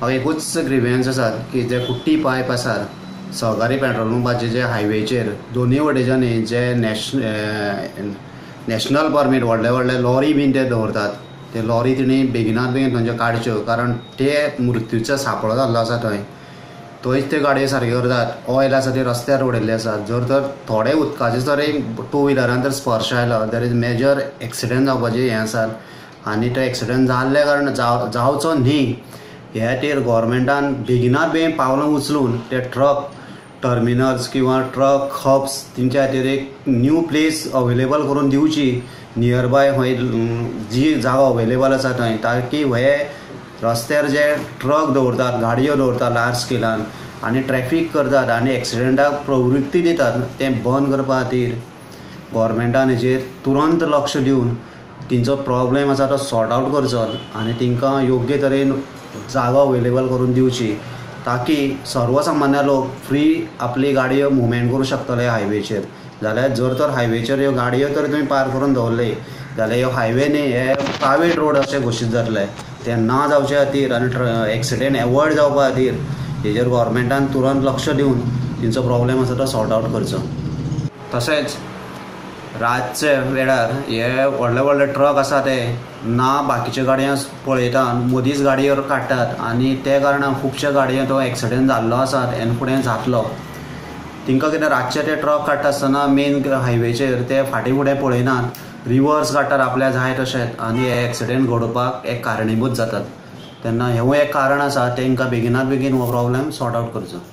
हांव एकूच ग्रिवियन्स आसा की जे कुट्टी पायप आसा सहकारी पेट्रोल पंपाचे जे हायवेचेर दोनूय वटेच्यानी जे नॅशनल परमीट व्हडले व्हडले लॉरी बीन ते दवरतात, ते लॉरी तिणी बेगिनात बेगीन थंयच्यो काडच्यो, कारण ते मृत्यूचो सांपळो जाल्लो आसा थंय. थंयच त्यो गाडयो सारक्यो करतात. ऑयल आसा ते रस्त्यार उडयल्ले आसा. जर तर थोडे उदकाचे जर एक टू व्हिलरान जर स्पर्श आयलो there is major accident जावपाचें हें आसा आनी तो एक्सिडंट जाल्ल्या कारणान जावचो न्ही हे खातीर गोवोरमेंटान बेगिनात बेगीन पावलां उचलून ते ट्रक टर्मिनल्स किंवा ट्रक हब्स तेंच्या खातीर एक न्यू प्लेस अवेलेबल करून दिवची नियरबाय खंय जी जागा अवेलेबल आसा थंय, ताकी हे रस्त्यार जे ट्रक दवरतात, गाडयो दवरतात लार्ज स्केलान आनी ट्रॅफीक करतात आनी एक्सिडंटाक प्रवृत्ती दितात तें बंद करपा खातीर गोवोरमेंटान हेजेर तुरंत लक्ष दिवन तेंचो प्रॉब्लेम आसा तो सॉर्ट आवट करचो आनी तेंकां योग्य तरेन जागो अवेलेबल करून दिवची, ताकी सर्वसामान्य लोक फ्री आपली गाडयो मुवमेंट करूं शकतले हायवेचेर. जाल्यार जर तर हायवेचेर ह्यो गाडयो तर तुमी पार्क करून दवरले जाल्यार ह्यो हायवे न्ही, हे प्रायवेट रोड अशें घोशीत जातले. ते ना जावचे खातीर आनी एक्सिडेंट एवॉयड जावपा खातीर हेजेर गोवोरमेंटान तुरंत लक्ष दिवन तेंचो प्रॉब्लेम आसा तो सॉर्ट आवट करचो. तशेंच रातचे वेळार हे व्हडले व्हडले ट्रक आसा ते ना बाकीच्यो गाडयो पळयता, मदींच गाडयो काडटात आनी ते कारणान खुबश्या गाडयो तो एक्सिडंट जाल्लो आसा हेन फुडें जातलो. तेंकां कितें रातचे ते ट्रक काडटा आसतना मेन हायवेचेर ते फाटीं फुडें पळयनात, रिवर्स काडटात आपल्या जाय तशेंच आनी हे एक्सिडंट घडोवपाक एक कारणीभूत जातात. तेन्ना हेवूय एक कारण आसा, तेंकां बेगिनात बेगीन हो प्रॉब्लेम सॉर्ट आवट करचो.